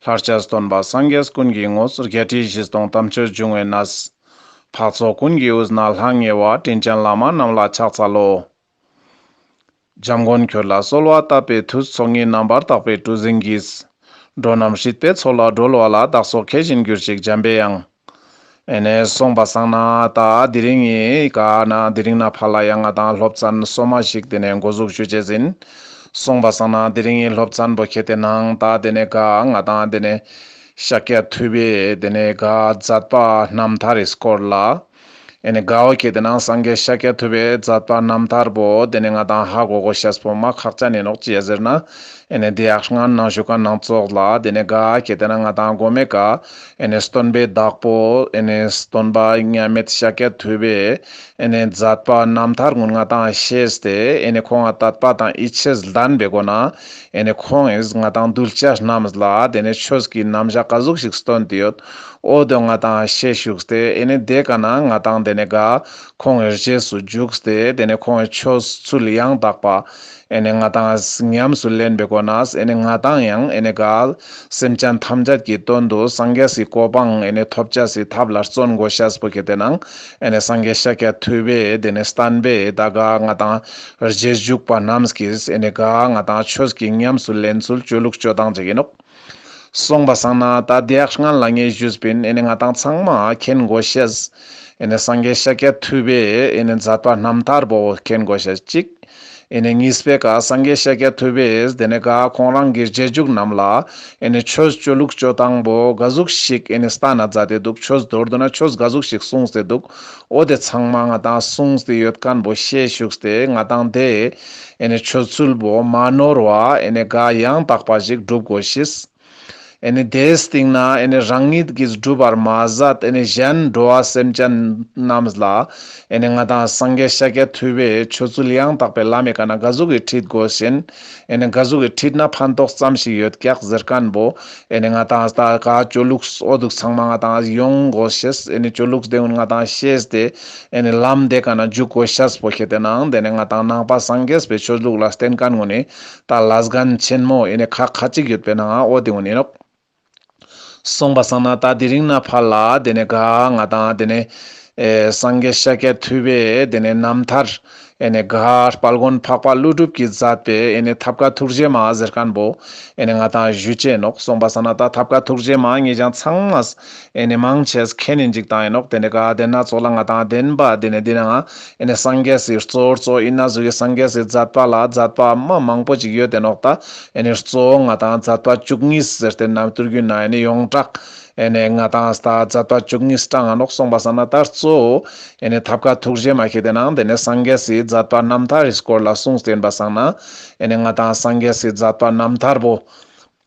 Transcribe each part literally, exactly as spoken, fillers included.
ལྷར་བཅས་སྟོན་པ་སངས་རྒྱས་ཀུན་གྱི་ངོ་བོ། བརྒྱད་ཁྲི་བཞི་སྟོང་དམ་ཆོས་འབྱུང་བའི་གནས། འཕགས་ཚོགས་ཀུན་གྱི་དབུས་ན་ལྷང་ངེ་བ། དྲིན་ཅན་བླ་མ་རྣམས་ལ་ཕྱག་འཚལ་ལོ། འཇམ་མགོན་ཁྱོད་ལ་གསོལ་བ་བཏབ་པའི་མཐུས། ཚོགས་གཉིས་རྣམ་པར་དག་པའི་གྲུ་གཟིངས་ཀྱིས། འགྲོ་རྣམས་སྲིད་པའི་མཚོ་ལས་སྒྲོལ་བ་ལ། བདག་སོགས་མཁས་བཞིན་གྱུར་ཅིག་འཇམ་པའི་དབྱངས། ཨེ་ནེ་སོང་པ་སང་ན་ད་དེ་རིང་ངི་ག་ན་དེ་རིང་ནེ་ཕར་ལ་ཡང་ང་དང་སློབ་ཚན་སོ་མ་ཞིག་དེ་ནེ་འགོ་འཛུགས་ཞུ་ཅེས་ཨིན། སོང་པ་སང་ན་དེ་རིང་ངི་སློབ་ཚན་པོ་ཁེ་ཏེ་ནང་ད་དེ་ནེ་ག་ང་དང་དེ་ནེ་ཤཱཀྱ་ཐུབ་པའི་དེ་ནེ་ག་མཛད་པ་རྣམ་ཐར་རི་སྐོར་ལ། ཨེ་ནེ་ག་བོ་ཁེ་ཏེ་ནང་སངས་རྒྱས་ཤཱཀྱ་ཐུབ་པའི་མཛད་པ་རྣམ་ཐར་པོ་དེ་ནེ་ང་དང་ཧ་གོ་གོས་ཤེས་པོ་མ་ཁག་ཅན་ཨིན་ནོག་ཅི་ཡ་ཟེར་ན། ཨེ་ནེ་དེ་ཡག་སྔན་ནང་ཞུ་ཁན་ནང་ཙོགས་ལ་དེ་ནེ་ག་ཁེ་ཏེ་ནང་ང་དང་གོ་མེ་ཀ་ཨེ་ནེ་སྟོན་པའི་བདག་པོ་ཨེ་ནེ་སྟོན་པ་མཉམ་མེད་ཤཱཀྱ་ཐུབ་པའི་ཨེ་ནེ་མཛད་པ་རྣམ་ཐར་ཀུན་ང་དང་ཤེས་ཏེ་ཨེ་ནེ་ཁོང་ང་དད་པ་དང་ཡིད་ཆེས་ལྡན་པའི་སྒོ་ནེ་ཨེ་ནེ་ཁོང་ངི་ང་དང་གདུལ་བྱ་རྣམས་ལ་དེ་ནེ་ཆོས་ཀྱི་རྣམ་གཞག་ག་ཟུག་ཞིག་སྟོན་ཏེ་ཡོད། འོ་དེ་ང་དང་ཤེས་ཞུགས་ཏེ་ཨེ་ནེ་དེ་ཀ་ནེ་ང་དང་དེ་ནེ་ག་ཁོང་ངི་རྗེས་སུ་འཇུག་སྟེ་དེ་ནེ་ཁོང་ངི་ཆོས་ཚུལ་ཡང་དག་པ་ཨེ་ནེ་ང་དང་ཉམས་སུ་ལེན་པའི་སྒོ་ནེ་ཨེ་ནེ་ང་དང་ཡང་ཨེ་ནེ་ག་སེམས་ཅན་ཐམས་ཅད་ཀྱི་དོན་དུ་སངས་རྒྱས་སི་གོ་འཕང་ཨེ་ནེ་ཐོབ་བྱ་སི་ཐབས་ལ་བརྩོན་གོས་ཤེས་པོ་ཁེ་ཏེ་ནང་ཨེ་ནེ་སངས་རྒྱས་ཤཱཀྱ་ཐུབ་པའི་དེ་ནེ་བསྟན་པའི་ད་ག་ང་དང་རྗེས་འཇུག་པ་རྣམས་ཀྱིས་ཨེ་ནེ་ག་ང་དང་ཆོས་ཀྱི་ཉམས་སུ་ལེན་ཚུལ་སྤྱོད་ལུགས་སྤྱོད་སྟངས་ཅིག་ཨིན་ནོག་སོང་པ་སང་ན་ད་དེ་ཡག་སྔན་ལ་ངས་ཞུས་པིན། ཨེ་ནེ་ང་དང་ཚང་མ་མཁྱེན་གོས་ཤེས། ཨེ་ནེ་སངས་རྒྱས་ཤཱཀྱ་ཐུབ་པའི་ཨེ་ནེ་མཛད་པ་རྣམ་ཐར་པོ་མཁྱེན་གོས་ཤེས་ཅིག་ཨེ་ནེ་གཉིས་པའི་ཀ་སངས་རྒྱས་ཤཱཀྱ་ཐུབ་པའི་དེ་ནེ་ག་ཁོང་རང་གི་རྗེས་འཇུག་རྣམས་ལ་ཨེ་ནེ་ཆོས་སྤྱོད་ལུགས་སྤྱོད་སྟངས་པོ་ག་ཟུག་ཞིག་ཨེ་ནེ་བསྟན་ན་མཛད་དེ་འདུག་ཆོས་མདོར་བསྡུ་ན་ཆོས་ག་ཟུག་ཞིག་གསུངས་ཏེ་འདུག་འོ་དེ་ཚང་མ་ང་དང་གསུངས་ཏེ་ཡོད་ཁན་པོ་ཤེས་ཞུགས་ཏེ་ང་དང་དེ་ཨེ་ནེ་ཆོས་ཚུལ་པོ་མ་ནོར་བ་ཨེ་ནེ་ག་ཡང་དག་པ་ཞིག་སྒྲུབ་གོས་ཤེས། ཨེ་ནེ་དེའི་སྟེང་ནེ་ཨེ་ནེ་རང་ཉིད་ཀྱིས་སྒྲུབ་པར་མ་ཟད་ཨེ་ནེ་གཞན་འགྲོ་བ་སེམས་ཅན་རྣམས་ལ་ཨེ་ནེ་ང་དང་སངས་རྒྱས་ཤཱཀྱ་ཐུབ་པའི་ཆོས་ཚུལ་ཡང་དག་པའི་ལམ་མེ་ཀ་ནེ་ག་ཟུག་གི་ཁྲིད་གོས་ཤེས་ཨེ་ནེ་ག་ཟུག་གི་ཁྲིད་ན་ཕན་ཐོགས་ཙམ་ཞིག་ཡོད་ཀྱག་ཟེར་ཁན་པོ་ཨེ་ནེ་ང་དང་ད་ག་སྤྱོད་ལུགས་འོ་དུག་ཚང་མ་ང་དང་ཡོང་གོས་ཤེས། ཨེ་ནེ་སྤྱོད་ལུགས་དེ་ཀུན་ང་དང་ཤེས་ཏེ་ཨེ་ནེ་ལམ་དེ་ཀ་ནེ་འཇུག་གོས་ཤེས་པོ་ཁེ་ཏེ་ནང་དེ་ནེ་ང་དང་ནང་པ་སངས་རྒྱས་པའི་ཆོས་ལུགས་ལ་བརྟེན་ཁན་ཀུན་ནི་ད་ལས་འགན་ཆེན་མོ་ཨེ་ནེ་ཁག་ཁ་ཅིག་ཡོད་པའི་ནང་འོ་དེ་ཀུན་ཨིན་ནོག་སོང་པ་སང་ན་ད་དེ་རིང་ནེ་ཕར་ལ་དེ་ནེ་ག་ང་དང་དེ་ནེ་ཨེ་སངས་རྒྱས་ཤཱཀྱ་ཐུབ་པའི་དེ་ནེ་རྣམ་ཐར་ཨེ་ནེ་ག་དཔལ་མགོན་འཕགས་པ་ཀླུ་སྒྲུབ་ཀྱིས་མཛད་པའི་ཨེ་ནེ་ཐབས་མཁས་ཐུགས་རྗེ་མ་ཟེར་ཁན་པོ་ཨེ་ནེ་ང་དང་ཞུ་ཅེས་ནོག་སོང་པ་སང་ན་ད་ཐབས་མཁས་ཐུགས་རྗེ་མ་ངེད་ཅག་ཚང་མས་ཨེ་ནེ་མང་ཆེས་མཁྱེན་ནི་ཅིག་ཏང་ཨིན་ནོག་དེ་ནེ་ག་དེ་ནེ་ཚོགས་ལ་ང་དང་བདེན་པ་དེ་ནེ་དེ་ནེ་ང་ཨེ་ནེ་སངས་རྒྱས་སི་གཙོ་བོ་གཙོ་བོ་ཨིན་ན་ཟུག་གི་སངས་རྒྱས་སི་མཛད་པ་ལ་མཛད་པ་མ་མང་པོ་ཅིག་ཡོད་དེ་ནོག་ད་ཨེ་ནེ་གཙོ་བོ་ང་དང་མཛད་པ་བཅུ་གཉིས་ཟེར་ཏེ་ནང་དུར་རྒྱུན་ན་ཨེ་ནེ་ཡོངས་གྲགས་ཨེ་ནེ་ང་དང་ད་མཛད་པ་བཅུ་གཉིས་ཀྲང་ང་ནོག་སོང་པ་སང་ན་ད་གཙོ་བོ་ཨེ་ནེ་ཐབས་མཁས་ཐུགས་རྗེ་མ་ཁེ་ཏེ་ནང་དེ་ནེ་སངས་རྒྱས་སི་མཛད་པ་རྣམ་ཐར་རི་སྐོར་ལ་གསུངས་ཏེ་ཨིན་པ་སང་ན་ཨེ་ནེ་ང་དང་སངས་རྒྱས་སི་མཛད་པ་རྣམ་ཐར་པོ་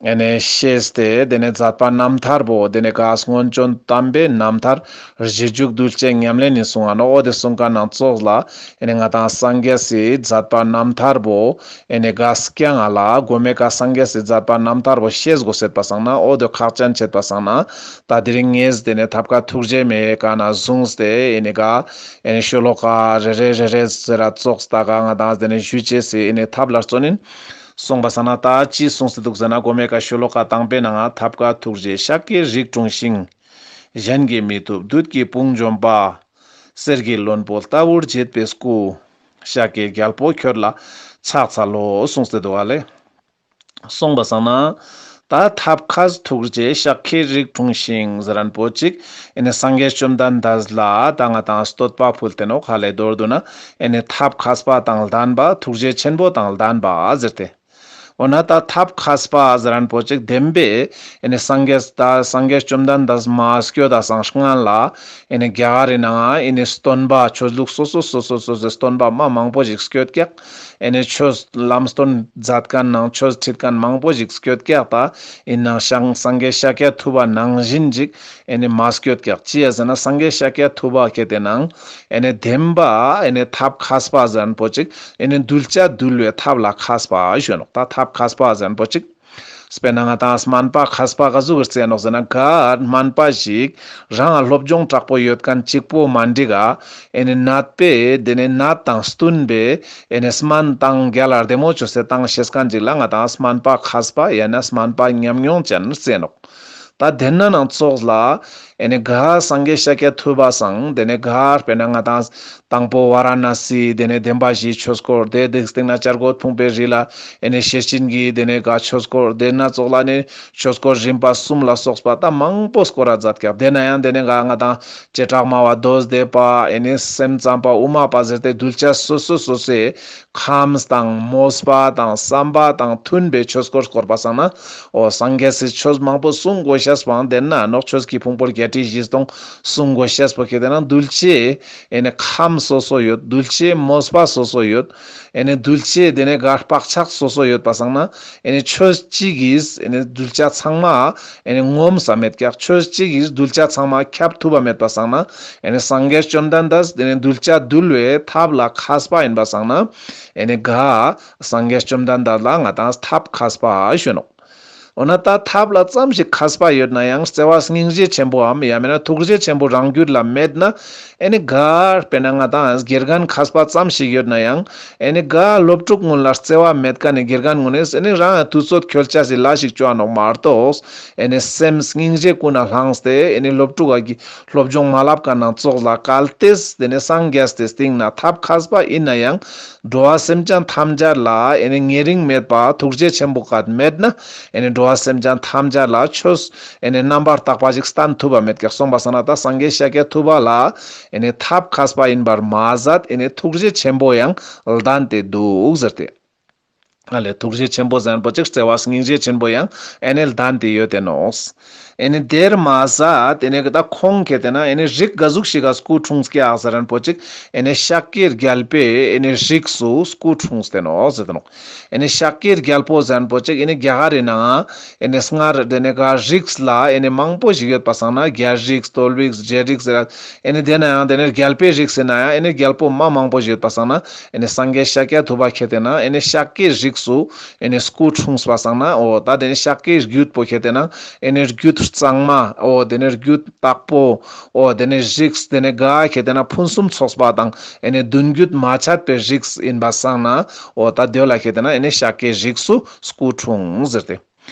ཨེ་ནེ་ཤེས་ཏེ་དེ་ནེ་མཛད་པ་རྣམ་ཐར་པོ་དེ་ནེ་ག་སྔོན་བྱོན་དམ་པའི་རྣམ་ཐར་རྗེས་འཇུག་གདུལ་བྱའི་ཉམས་ལེན་ནི་གསུང་ང་ནོག་འོ་དེ་གསུང་ཁན་ནང་ཙོགས་ལ་ཨེ་ནེ་ང་དང་སངས་རྒྱས་སི་མཛད་པ་རྣམ་ཐར་པོ་ཨེ་ནེ་ག་སྐྱང་ང་ལ་གོ་མེ་ཀ་སངས་རྒྱས་སི་མཛད་པ་རྣམ་ཐར་པོ་ཤེས་གོས་ཤེས་པ་སང་ན་འོ་དེ་ཁག་ཅན་ཆེས་པ་སང་ན་ད་དེ་རིང་ངས་དེ་ནེ་ཐབས་མཁས་ཐུགས་རྗེ་མའི་ཀ་ནེ་བཟུང་སྟེ་ཨེ་ནེ་ག་ཨེ་ནེ་ཤོ་ལོ་ཀ་རེ་རེ་རེ་རེ་ཟེར་ར་ཙོགས་ད་ག་ང་དང་དེ་ནེ་ཞུ་ཅེས་སི་ཨེ་ནེ་ཐབས་ལ་བརྩོན་ཨིན། སོང་པ་སང་ན་ད་ཅི་གསུངས་ཏེ་འདུག་ཟེར་ན་གོ་མེ་ཀ་ཤོ་ལོ་ཀ་དང་པོའི་ནང་ང་ཐབས་མཁས་ཐུགས་རྗེ་ཤཱཀྱའི་རིགས་འཁྲུངས་ཤིང་། གཞན་གྱིས་མི་ཐུབ་བདུད་ཀྱི་དཔུང་འཇོམས་པ། གསེར་གྱི་ལྷུན་པོ་ལྟ་བུར་བརྗིད་པའི་སྐུ། ཤཱཀྱའི་རྒྱལ་པོ་ཁྱོད་ལ་ཕྱག་འཚལ་ལོ་གསུངས་ཏེ་འདུག་ཨ་ལེ། སོང་པ་སང་ན་ད་ཐབས་མཁས་ཐུགས་རྗེ་ཤཱཀྱའི་རིགས་འཁྲུངས་ཤིང་ཟེར་ཁན་པོ་ཅིག་ཨེ་ནེ་སངས་རྒྱས་བཅོམ་ལྡན་འདས་ལ་ད་ང་དང་བསྟོད་པ་ཕུལ་ཏེ་ནོག་ཧ་ལེ་མདོར་བསྡུ་ན་ཨེ་ནེ་ཐབས་མཁས་པ་དང་ལྡན་པ་ཐུགས་རྗེ་ཆེན་པོ་དང་ལྡན་པ་ཟེར་ཏེ། འོ་ན་ད་ཐབས་མཁས་པ་ཟེར་ཁན་པོ་ཅིག་བདེན་པའི་ཨེ་ནེ་སངས་རྒྱས་ད་སངས་རྒྱས་བཅོམ་ལྡན་འདས་མ་སྐྱོད་ད་སང་སྔན་ལ་ཨེ་ནེ་རྒྱ་གར་རི་ནང་ཨེ་ནེ་སྟོན་པ་ཆོས་ལུགས་སོ་སོ་སོ་སོ་སོ་སོའི་སྟོན་པ་མ་མང་པོ་ཞིག་སྐྱོད་ཀྱག་ཨེ་ནེ་ཆོས་ལམ་སྟོན་མཛད་ཁན་ནང་ཆོས་ཁྲིད་ཁན་མང་པོ་ཞིག་སྐྱོད་ཀྱག་ད་ཨིན་ནང་སངས་རྒྱས་ཤཱཀྱ་ཐུབ་པ་ནང་བཞིན་ཅིག་ཨེ་ནེ་མ་སྐྱོད་ཀྱག་ཅི་ཡ་ཟེར་ན་སངས་རྒྱས་ཤཱཀྱ་ཐུབ་པ་ཁེ་ཏེ་ནང་ཨེ་ནེ་བདེན་པ་ཨེ་ནེ་ཐབས་མཁས་པ་ཟེར་ཁན་པོ་ཅིག་ཨེ་ནེ་གདུལ་བྱ་འདུལ་བའི་ཐབས་ལ་མཁས་པ་ཞུ་ནོག་ད་ཐབས་མཁས་པ་ཟེར་ཁན་པོ་ཅིག་དཔེར་ན་ང་ཏང་སྨན་པ་མཁས་པ་ག་ཟུག་གི་རྩེ་ནོག་ཟེར་ན། ག་སྨན་པ་ཞིག་རང་སློབ་སྦྱོང་དྲག་པོ་ཡོད་མཁན་གཅིག་པོ་མ་འགྲིག་ག་ཨེ་ནི་ནད་པའི་དེ་ནས་ནད་དང་བསྟུན་པའི་ཨེ་ནི་སྨན་དང་རྒྱལ་ལ་བདེ་མོ་བཅོས་ཏེ་བཏང་ཤེས་མཁན་ཅིག་ལ་ང་ཏང་སྨན་པ་མཁས་པ་ཡང་ན་སྨན་པ་ཉམས་མྱོང་ཅན་རྩེ་ནོག་ད་དེ་ན་ནང་ཙོགས་ལ་ཨེ་ནི་ག་སངས་རྒྱས་ཤཱཀྱ་ཐུབ་པ་སང་དེ་ནས་ག་དཔེར་ན་ང་ཏང་དང་པོ་ཝ་ར་ཎ་སི་དེ་ནས་བདེན་པ་བཞིའི་ཆོས་སྐོར་དེ་དེ་སྟེང་ན་བྱ་རྒོད་ཕུང་པོའི་རི་ལ་ཨེ་ནི་ཤེར་ཕྱིན་གྱི་དེ་ནས་ག་ཆོས་སྐོར་དེ་ན་ཙོགས་ལ་ནི་ཆོས་སྐོར་རིམ་པ་གསུམ་ལ་སོགས་པ་ད་མང་པོ་སྐོར་ར་མཛད་ཀྱག་དེ་ན་ཡང་དེ་ནས་ག་ང་ཏང་བྱེ་བྲག་སྨྲ་བ་མདོ་སྡེ་པ་ཨེ་ནི་སེམས་ཙམ་པ་དབུ་མ་པ་ཟེར་ཏེ་གདུལ་བྱ་སོ་སོ་སོ་སོའི་ཁམས་དང་མོས་པ་དང་བསམ་པ་དང་མཐུན་པའི་ཆོས་སྐོར་སྐོར་པ་སང་ན། འོ་སངས་རྒྱས་སི་ཆོས་མང་པོ་གསུང་དགོས་ཤེས་པའང་དེ་ན་ནོག་ཆོས་ཀྱི་ཕུང་པོ་བརྒྱད་ཁྲི་བཞི་སྟོང་གསུང་དགོས་ཤེས་པོ་ཁེ་དེ་ན་གདུལ་བྱའི་ཨེ་ནི་ཁམས་སོ་སོ་ཡོད། གདུལ་བྱའི་མོས་པ་སོ་སོ་ཡོད། ཨེ་ནི་གདུལ་བྱའི་དེ་ནས་ག་བག་ཆགས་སོ་སོ་ཡོད་པ་སང་ན་ཨེ་ནི་ཆོས་གཅིག་གིས་ཨེ་ནི་གདུལ་བྱ་ཚང་མ་ཨེ་ནི་ངོམས་ས་མེད་ཀྱག་ཆོས་གཅིག་གིས་གདུལ་བྱ་ཚང་མ་ཁྱབ་ཐུབ་པ་མེད་པ་སང་ན་ཨེ་ནི་སངས་རྒྱས་བཅོམ་ལྡན་འདས་དེ་ནི་གདུལ་བྱ་འདུལ་བའི་ཐབས་ལ་མཁས་པ་ཡིན་པ་སང་ན་ཨེ་ནི་ག་སངས་རྒྱས་བཅོམ་ལྡན་འདས་ལ་ང་ཏང་ཐབས་མཁས་པ་ཞུ་ནོག་འོ་ན་ད་ཐབས་ལ་ཙམ་ཞིག་མཁས་པ་ཡོད་ན་ཡང་བརྩེ་བ་སྙིང་རྗེ་ཆེན་པོའམ་ཡང་མེད་ན་ཐུགས་རྗེ་ཆེན་པོ་རང་རྒྱུད་ལ་མེད་ན་ཨེ་ནི་ག་དཔེར་ན་ང་ཏང་དགེ་རྒན་མཁས་པ་ཙམ་ཞིག་ཡོད་ན་ཡང་ཨེ་ནི་ག་སློབ་ཕྲུག་ཀུན་ལ་བརྩེ་བ་མེད་མཁན་ནི་དགེ་རྒན་ཀུན་ནི་ཨེ་ནི་རང་དུས་ཚོད་འཁྱོལ་ཆ་སི་ལས་ཤིག་བཅོ་ནོག་མ་གཏོགས་ཨེ་ནི་སེམས་སྙིང་རྗེ་ཀུན་ན་བླངས་ཏེ་ཨེ་ནི་སློབ་ཕྲུག་ག་གི་སློབ་སྦྱོང་མ་བསླབ་མཁན་ནང་ཙོགས་ལ་གལ་ཏེ་དེ་ནས་སངས་རྒྱས་ཏེ་སྟིང་ན་ཐབས་མཁས་པ་ཡིན་ན་ཡང་འགྲོ་བ་སེམས་ཅན་ཐམས་ཅད་ལ་ཨེ་ནི་ཉེ་རིང་མེད་པ་ཐུགས་རྗེ་ཆེན་པོ་ག་མེད་ན་ཨེ་ནི་འགྲོ་བ་སེམས་ཅན་ཐམས་ཅད་ལ་ཆོས་ཨེ་ནི་རྣམ་པར་དག་པ་ཞིག་བསྟན་ཐུབ་པ་མེད་ཀྱག་སོང་པ་སང་ན་ད་སངས་རྒྱས་ཤཱཀྱ་ཐུབ་པ་ལ་ཨེ་ནི་ཐབས་མཁས་པ་ཡིན་པར་མ་ཟད་ཨེ་ནི་ཐུགས་རྗེ་ཆེན་པོ་ཡང་ལྡན་ཏེ་འདུག་ཟེར་ཏེ། ཨ་ལེ་ཐུགས་རྗེ་ཆེན་པོ་ཟེར་མཁན་པོ་ཅིག་བརྩེ་བ་སྙིང་རྗེ་ཆེན་པོ་ཡང་ཨེ་ནི་ལྡན་ཏེ་ཡོད་དེ་ནོག་ཨེ་ནི་དེར་མ་ཟད་ཨེ་ནི་ད་ཁོང་ཁེ་དེ་ན་ཨེ་ནི་རིགས་ག་ཟུག་ཞིག་ག་སྐུ་འཁྲུངས་ཀྱག་ཟེར་མཁན་པོ་ཅིག་ཨེ་ནི་ཤཱཀྱའི་རྒྱལ་པོའི་ཨེ་ནི་རིགས་སུ་སྐུ་འཁྲུངས་ཏེ་ནོག་ཟེར་ཏེ་ནོག་ཨེ་ནི་ཤཱཀྱའི་རྒྱལ་པོ་ཟེར་མཁན་པོ་ཅིག་ཨེ་ནི་རྒྱ་གར་རི་ནང་ཨེ་ནི་སྔར་དེ་ནི་ག་རིགས་ལ་ཨེ་ནི་མང་པོ་ཞིག་ཡོད་པ་སང་ན་རྒྱལ་རིགས་སྟོད་རིགས་རྗེ་རིགས་ཟེར་ཨེ་ནི་དེ་ན་ཡང་དེ་ནི་རྒྱལ་པོའི་རིགས་ཟེར་ན་ཡང་ཨེ་ནི་རྒྱལ་པོ་མ་མང་པོ་ཞིག་ཡོད་པ་སང་ན་ཨེ་ནི་སངས་རྒྱས་ཤཱཀྱ་ཐུབ་པ་ཁེ་དེ་ན་ཨེ་ནི་ཤཱཀྱའི་རིགས་སུ་ཨེ་ནི་སྐུ་འཁྲུངས་པ་སང་ན་འོ་ད་དེ་ནི་ཤཱཀྱའི་རྒྱུད་པོ་ཁེ་དེ་ན་ཨེ་ནི་རྒྱུད་གཙང་མ་འོ་དེ་ནི་རྒྱུད་དག་པོ་འོ་དེ་ནི་རིགས་དེ་ནི་ག་ཁེ་དེ་ན་ཕུན་སུམ་ཚོགས་པ་དང་ཨེ་ནི་བདུན་རྒྱུད་མ་ཆད་པའི་རིགས་ཡིན་པ་སང་ན་འོ་ད་དེ་ལ་ཁེ་དེ་ན་ཨེ་ནི་ཤཱཀྱའི་རིགས་སུ་སྐུ་འཁྲུངས་ཟེར་ཏེ།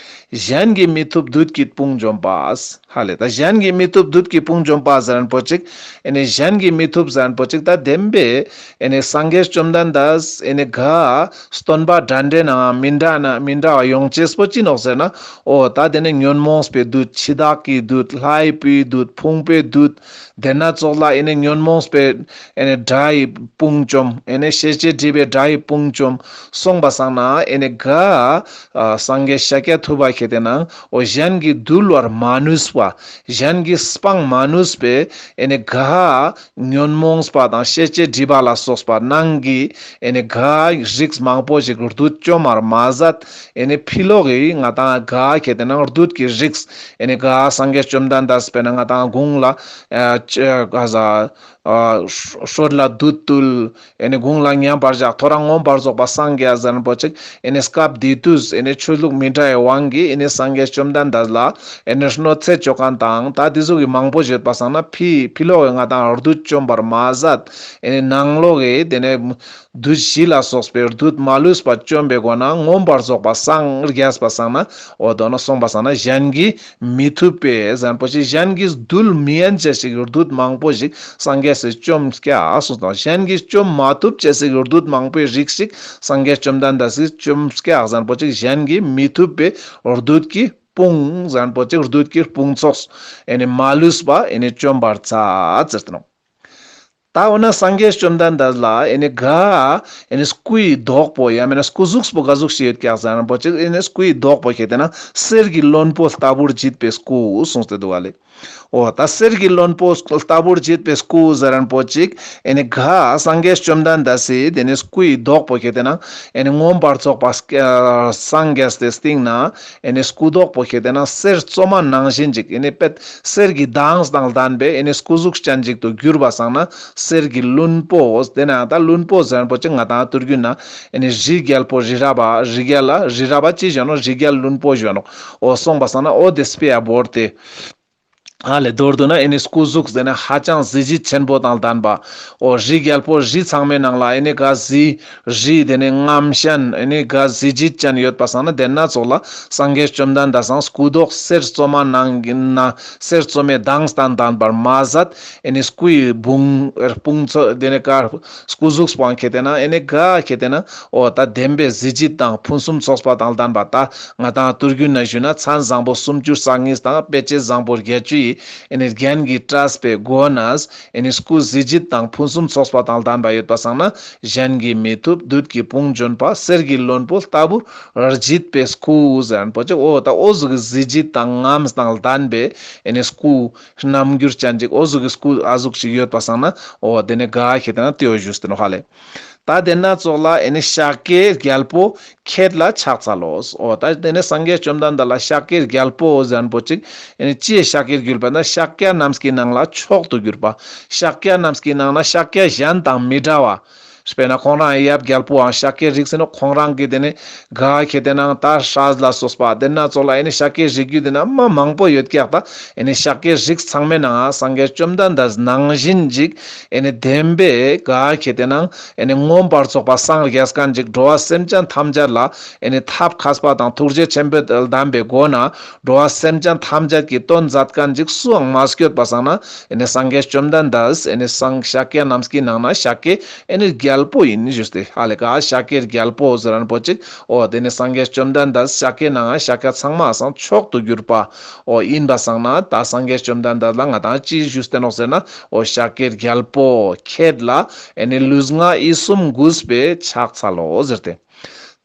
གཞན་གྱིས་མི་ཐུབ་བདུད་ཀྱི་དཔུང་འཇོམས་པ། ཧ་ལེ་ད་གཞན་གྱིས་མི་ཐུབ་བདུད་ཀྱི་དཔུང་འཇོམས་པ་ཟེར་མཁན་པོ་ཅིག་ཨེ་ནི་གཞན་གྱིས་མི་ཐུབ་ཟེར་མཁན་པོ་ཅིག་ད་བདེན་པའི་ཨེ་ནི་སངས་རྒྱས་བཅོམ་ལྡན་འདས་ཨེ་ནི་ག་སྟོན་པ་འདྲ་འདྲ་ནང་མི་འདྲ་ན་མི་འདྲ་བ་ཡོང་ཅེས་པོ་ཅི་ནོག་ཟེར་ན་འོ་ད་དེ་ནི་ཉོན་མོངས་པའི་བདུད་འཆི་བདག་གི་བདུད་ལྷའི་བུའི་བདུད་ཕུང་པོའི་བདུད་དེ་ན་ཙོགས་ལ་ཨེ་ནི་ཉོན་མོངས་པའི་ཨེ་ནི་དགྲ་ཡི་དཔུང་བཅོམ། ཨེ་ནི་ཤེས་བྱའི་སྒྲིབ་པའི་དགྲ་ཡི་དཔུང་བཅོམ། སོང་པ་སང་ན་ཨེ་ནི་ག་ཨ་སངས་རྒྱས་ཤཱཀྱ་ཐུབ་པ་ཁེ་དེ་ན་འོ་གཞན་གྱིས་འདུལ་བར་མ་ནུས་པ། གཞན་གྱིས་སྤང་མ་ནུས་པའི་ཨེ་ནི་ག་ཉོན་མོངས་པ་དང་ཤེས་བྱའི་སྒྲིབ་པ་ལ་སོགས་པ་ནང་གི་ཨེ་ནི་ག་རིགས་མང་པོ་ཞིག་བདུད་བཅོམ་པར་མ་ཟད། ཨེ་ནི་ཕི་ལོག་གི་ང་ཏང་ག་ཁེ་དེ་ན་བདུད་ཀྱི་རིགས་ཨེ་ནི་ག་སངས་རྒྱས་བཅོམ་ལྡན་འདས་དཔེར་ན་ང་ཏང་དགུང་ལ་ཨ་ཅི་ག་ཟ་ཨ་ཧྲོ་ཧྲོད་ལ་བདུད་བཏུལ། ཨེ་ནི་དགུང་ལ་མཉམ་པར་བཞག་ཐོ་རངས་མངོན་པར་རྫོགས་པ་སངས་རྒྱས་ཟེར་མཁན་པོ་ཅིག་ཨེ་ནི་སྐབས་དེ་དུས་ཨེ་ནི་ཆོས་ལུགས་མི་འདྲ་བའི་དབང་གིས་ཨེ་ནི་སངས་རྒྱས་བཅོམ་ལྡན་འདས་ལ་ཨེ་ནི་གནོད་འཚེ་བཅོ་མཁན་དང་ད་དེ་ཟུག་གི་མང་པོ་ཡོད་པ་སང་ན་ཕི་ཕི་ལོག་གི་ང་ཏང་བདུད་བཅོམ་པར་མ་ཟད། ཨེ་ནི་ནང་ལོགས་ཀྱི་དེ་ནི་བདུད་བཞི་ལ་སོགས་པའི་བདུད་མ་ལུས་པ་བཅོམ་པའི་སྒོ་ནས་མངོན་པར་རྫོགས་པ་སངས་རྒྱས་པ་སང་ན་འོ་དོ་ན་སོང་པ་སང་ན་གཞན་གྱིས་མི་ཐུབ་པའི་ཟེར་མཁན་པོ་ཅིག་གཞན་གྱིས་འདུལ་མི་ཉན་ཅེས་ཞིག་བདུད་མང་པོ་ཞིག་སངས་རྒྱས་སི་བཅོམ་ཀྱག་གསུངས་དང་། གཞན་གྱིས་བཅོམ་མ་ཐུབ་ཅེས་ཞིག་བདུད་མང་པོའི་རིགས་ཤིག་སངས་རྒྱས་བཅོམ་ལྡན་འདས་སི་བཅོམ་ཀྱག་ཟེར་མཁན་པོ་ཅིག་གཞན་གྱིས་མི་ཐུབ་པའི་བདུད་ཀྱི་དཔུང་ཟེར་མཁན་པོ་ཅིག་བདུད་ཀྱི་དཔུང་ཚོགས་ཨེ་ནི་མ་ལུས་པ་ཨེ་ནི་བཅོམ་པར་མཛད་ཟེར་ཏེ་ནོག་ད་འོ་ན་སངས་རྒྱས་བཅོམ་ལྡན་འདས་ལ་ཨེ་ནི་ག་ཨེ་ནི་སྐུའི་མདོག་པོ་ཡང་མེན་ན་སྐུ་གཟུགས་པོ་ག་ཟུག་ཞིག་ཡོད་ཀྱག་ཟེར་མཁན་པོ་ཅིག་ཨེ་ནི་སྐུའི་མདོག་པོ་ཁེ་དེ་ན་གསེར་གྱི་ལྷུན་པོ་ལྟ་བུར་བརྗིད་པའི་སྐུ་གསུངས་ཏེ་འདུག་ག་ལེ། འོ་ད་གསེར་གྱི་ལྷུན་པོ་ལྟ་བུར་བརྗིད་པའི་སྐུ་ཟེར་མཁན་པོ་ཅིག་ཨེ་ནི་ག་སངས་རྒྱས་བཅོམ་ལྡན་འདས་སི་དེ་ནི་སྐུའི་མདོག་པོ་ཁེ་དེ་ན་ཨེ་ནི་མངོན་པར་རྫོགས་པ་སངས་རྒྱས་ཏེ་སྟིང་ན་ཨེ་ནི་སྐུ་མདོག་པོ་ཁེ་དེ་ན་གསེར་བཙོ་མ་ནང་བཞིན་ཅིག་ཨེ་ནི་པད་གསེར་གྱི་མདངས་དང་ལྡན་པའི་ཨེ་ནི་སྐུ་གཟུགས་ཅན་ཅིག་ཏུ་གྱུར་པ་སང་ན་ གསེར་གྱི་ལྷུན་པོ། དེ་ན་ད་ལྷུན་པོ་ཟེར་ཁན་པོ་ཅིག་ང་དང་ཐུར་རྒྱུད་ན་ཨེ་ནི་རི་རྒྱལ་པོ་རི་རབ་པ། རི་རྒྱལ་ལ་རི་རབ་པ་ཅི་ཞུ་ནོག། རི་རྒྱལ་ལྷུན་པོ་ཞུ་ནོག། འོ་སོང་པ་སང་ན་འོ་དེ་སྤེ་ར་བོར་ཏེ། ཧ་ལེ་མདོར་བསྡུ་ན་ཨེ་ནི་སྐུ་གཟུགས་དེ་ནི་ཧ་ཅང་གཟི་བརྗིད་ཆེན་པོ་དང་ལྡན་པ། འོ་རི་རྒྱལ་པོ་རི་ཚང་མའི་ནང་ལ་ཨེ་ནི་ག་གཟི་རི་དེ་ནི་རྔམ་ཅན་ཨེ་ནི་ག་གཟི་བརྗིད་ཅན་ཡོད་པ་སང་ན་དེ་ན་ཙོགས་ལ་སངས་རྒྱས་བཅོམ་ལྡན་འདས་སང་སྐུ་མདོག་གསེར་བཙོ་མ་ནང་གི་ན་གསེར་བཙོ་མའི་མདངས་དང་ལྡན་པར་མ་ཟད། ཨེ་ནི་སྐུའི་བུང་དཔུང་ཚོགས་དེ་ནི་ག་སྐུ་གཟུགས་པོའང་ཁེ་ཏེ་ན་ཨེ་ནི་ག་ཁེ་ཏེ་ན་འོ་ད་བདེན་པའི་གཟི་བརྗིད་དང་ཕུན་སུམ་ཚོགས་པ་དང་ལྡན་པ། ད་ང་དང་ཐུར་རྒྱུད་ན་ཞུ་ན་མཚན་བཟང་པོ་སུམ་ཅུ་རྩ་གཉིས་དང་དཔེ་བྱད་བཟང་པོ་བརྒྱད་ཅུ་ཡི་ཨེ་ནི་རྒྱན་གྱིས་སྤྲས་པའི་སྒོ་ནས་ཨེ་ནི་སྐུ་གཟི་བརྗིད་དང་ཕུན་སུམ་ཚོགས་པ་དང་ལྡན་པ་ཡོད་པ་སང་ན་གཞན་གྱིས་མི་ཐུབ་བདུད་ཀྱི་དཔུང་འཇོམས་པ། གསེར་གྱི་ལྷུན་པོ་ལྟ་བུར་བརྗིད་པའི་སྐུ་ཟེར་ཁན་པོ་ཅིག། འོ་ད་འོ་ཟུག་གི་གཟི་བརྗིད་དང་རྔམ་དང་ལྡན་པའི་ཨེ་ནི་སྐུ་རྣམ་འགྱུར་ཅན་ཅིག་འོ་ཟུག་གི་སྐུ་ཨ་ཟུག་ཅིག་ཡོད་པ་སང་ན་འོ་དེ་ནི་ག་ཁེ་ཏེ་ན་དེའོ་ཞུས་ཏེ་ནོག་ཧ་ལེ། ད་དེ་ན་ཙོགས་ལ་ཨེ་ནི་ཤཱཀྱའི་རྒྱལ་པོ་ཁྱེད་ལ་ཕྱག་འཚལ་ལོ། འོ་ད་དེ་ནི་སངས་རྒྱས་བཅོམ་ལྡན་འདས་ལ་ཤཱཀྱའི་རྒྱལ་པོ་ཟེར་ཁན་པོ་ཅིག་ཨེ་ནི་ཅིའི་ཤཱཀྱའི་རྒྱལ་པོ་ན་ཤཱཀྱ་རྣམས་ཀྱི་ནང་ལ་མཆོག་ཏུ་གྱུར་པ། ཤཱཀྱ་རྣམས་ཀྱི་ནང་ན་ཤཱཀྱ་གཞན་དང་མི་འདྲ་བ། དཔེར་ན་ཁོང་རང་ཡབ་རྒྱལ་པོའང་ཤཱཀྱའི་རིགས་ཟེར་ནོག། ཁོང་རང་གི་དེ་ནི་ག་ཁེ་ཏེ་ན་ད་སྲས་ལ་སོགས་པ་དེ་ན་ཙོགས་ལ་ཨེ་ནི་ཤཱཀྱའི་རིགས་རྒྱུད་དེ་ན་མ་མང་པོ་ཡོད་ཀྱག། ད་ཨེ་ནི་ཤཱཀྱའི་རིགས་ཚང་མའི་ནང་སངས་རྒྱས་བཅོམ་ལྡན་འདས་ནང་བཞིན་ཅིག་ཨེ་ནི་བདེན་པའི་ག་ཁེ་ཏེ་ན་ཨེ་ནི་མངོན་པར་རྫོགས་པ་སངས་རྒྱས་ཁན་ཅིག་འགྲོ་བ་སེམས་ཅན་ཐམས་ཅད་ལ་ཨེ་ནི་ཐབས་མཁས་པ་དང་ཐུགས་རྗེ་ཆེན་པོས་གདམས་པའི་སྒོ་ན་འགྲོ་བ་སེམས་ཅན་ཐམས་ཅད་ཀྱི་དོན་མཛད་ཁན་ཅིག་སུའང་མ་སྐྱོད་པ་སང་ན་ཨེ་ནི་སངས་རྒྱས་བཅོམ་ལྡན་འདས་ཨེ་ནི་སངས་ཤཱཀྱ་རྣམས་ཀྱི་ནང་ན་ཤཱཀྱའི་ཨེ་ནི་རྒྱལ་པོ་ཨིན་ཞུས་ཏེ་ཧ་ལེ་ག་ཤཱཀྱའི་རྒྱལ་པོ་ཟེར་ཁན་པོ་ཅིག། འོ་དེ་ནི་སངས་རྒྱས་བཅོམ་ལྡན་འདས་ཤཱཀྱའི་ནང་ན་ཤཱཀྱ་ཚང་མའི་སང་མཆོག་ཏུ་གྱུར་པ་འོ་ཨིན་པ་སང་ན་ད་སངས་རྒྱས་བཅོམ་ལྡན་འདས་ལ་ང་དང་ཅི་ཞུས་ཏེ་ནོག་ཟེར་ན་འོ་ཤཱཀྱའི་རྒྱལ་པོ་ཁྱེད་ལ་ཨེ་ནི་ལུས་ངག་ཡིད་གསུམ་གུས་པས་ཕྱག་འཚལ་ལོ་ཟེར་ཏེ།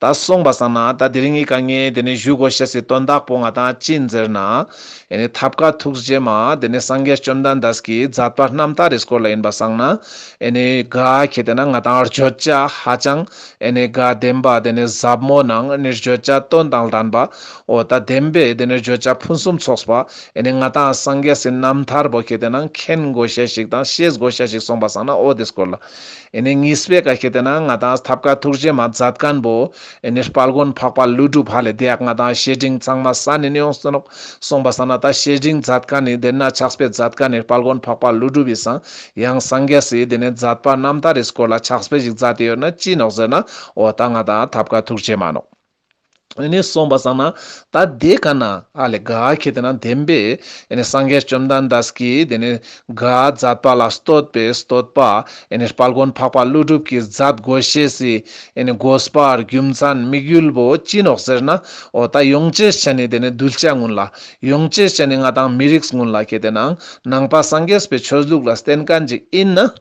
ད་སོང་པ་སང་ན་ད་དེ་རིང་གི་ག་ངའི་དེ་ནི་ཞུ་དགོས་ཤེས་སི་དོན་དག་པོ་ང་དང་ཅི་ཨིན་ཟེར་ན། ཨེ་ནི་ཐབས་མཁས་ཐུགས་རྗེ་མ་དེ་ནི་སངས་རྒྱས་བཅོམ་ལྡན་འདས་ཀྱི་མཛད་པ་རྣམ་ཐར་རི་སྐོར་ལ་ཨིན་པ་སང་ན། ཨེ་ནི་ག་ཁེ་ཏེ་ན་ང་དང་བརྗོད་བྱ་ཧ་ཅང་ཨེ་ནི་ག་བདེན་པ་དེ་ནི་ཟབ་མོ་ནང་ཨེ་ནི་བརྗོད་བྱ་དོན་དང་ལྡན་པ། འོ་ད་བདེན་པའི་དེ་ནི་བརྗོད་བྱ་ཕུན་སུམ་ཚོགས་པ། ཨེ་ནི་ང་དང་སངས་རྒྱས་སི་རྣམ་ཐར་པོ་ཁེ་ཏེ་ན་མཁྱེན་དགོས་ཤེས་ཤིག་དང་ཤེས་དགོས་ཤེས་ཤིག་སོང་པ་སང་ན་འོ་དེ་སྐོར་ལ། ཨེ་ནི་གཉིས་པའི་ཀ་ཁེ་ཏེ་ན་ང་དང་ཐབས་མཁས་ཐུགས་རྗེ་མ་མཛད་མཁན་པོ་ཨེ་ནི་དཔལ་མགོན་འཕགས་པ་ཀླུ་སྒྲུབ་ཧ་ལེ་དེ་ཡག་ང་དང་བཤེས་སྤྲིང་ཚང་མ་ས་ནི་ནི་ཡོང་སྟེ་ནོག། སོང་པ་སང་ན་ད་བཤེས་སྤྲིང་མཛད་མཁན་ནི་དེ་ན་ཕྱག་དཔེ་མཛད་མཁན་ནི་དཔལ་མགོན་འཕགས་པ་ཀླུ་སྒྲུབ་ཡི་སང་ཡང་སངས་རྒྱས་སི་དེ་ནི་མཛད་པ་རྣམ་ཐར་རི་སྐོར་ལ་ཕྱག་དཔེ་ཞིག་མཛད་དེ་ཡོད་ན་ཅི་ནོག་ཟེར་ན་འོ་ད་ང་དང་ཐབས་མཁས་ཐུགས་རྗེ་མ་ནོག། ཨེ་ནི་སོང་པ་སང་ན་ད་དེ་ཀ་ན་ཨ་ལེ་ག་ཁེ་ཏེ་ན་བདེན་པའི་ཨེ་ནི་སངས་རྒྱས་བཅོམ་ལྡན་འདས་ཀྱི་དེ་ནི་ག་མཛད་པ་ལ་བསྟོད་པའི་བསྟོད་པ་ཨེ་ནི་དཔལ་མགོན་འཕགས་པ་ཀླུ་སྒྲུབ་ཀྱིས་མཛད་དགོས་ཤེས་སི་ཨེ་ནི་དགོས་པ་རྒྱུ་མཚན་དམིགས་ཡུལ་པོ་ཅི་ནོག་ཟེར་ན། འོ་ད་ཡོང་ཅེས་ཅན་ནི་དེ་ནི་གདུལ་བྱ་ཀུན་ལ་ཡོང་ཅེས་ཅན་ནི་ང་དང་མི་རིགས་ཀུན་ལ་ཁེ་ཏེ་ན་ནང་པ་སངས་རྒྱས་པའི་ཆོས་ལུགས་ལ་བརྟེན་མཁན་ཅིག་ཨིན་ན།